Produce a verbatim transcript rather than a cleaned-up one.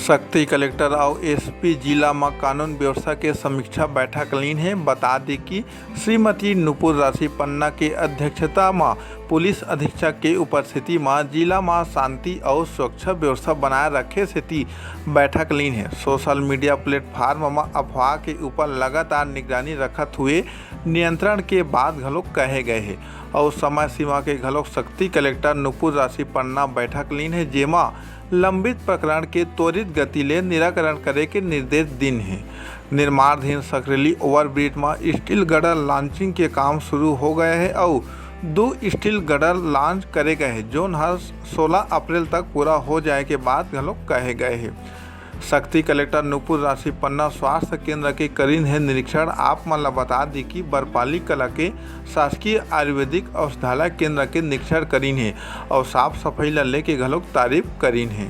सक्ती collector अउ SP जिला म कानून व्यवस्था के समीक्षा बैठक लीन हे। बता दी कि श्रीमती नूपुर राशि पन्ना के अध्यक्षता म पुलिस अधीक्षक के उपस्थिति म जिला म शांति अउ सुरक्षा व्यवस्था बनाए रखे सेती बैठक लीन हे। सोशल मीडिया प्लेटफॉर्म म अफवाह के ऊपर लगातार निगरानी रखत हुए नियंत्रण के बात घलोक कहे गए हे अउ समय सीमा के घलोक सक्ती कलेक्टर नूपुर राशि पन्ना बैठक लीन हे, जेमा लंबित प्रकरण के त्वरित गति ले निराकरण करे के निर्देश दिन हे। निर्माणाधीन सकरेली ओवरब्रिज म स्टील गर्डर लॉन्चिंग के काम शुरू हो गए हे अउ दो स्टील गर्डर लॉन्च करे गए हे, जोन हर सोलह अप्रैल तक पूरा हो जाए के बात घलोक कहे गए हे। सक्ती कलेक्टर नूपुर राशि पन्ना स्वास्थ्य केंद्र के करीन हे निरीक्षण। आप मन ल बता दी कि बरपाली कला के शासकीय आयुर्वेदिक औषधालय केंद्र के निरीक्षण करीन हे अउ साफ सफाई ल लेके घलोक तारीफ करीन हे।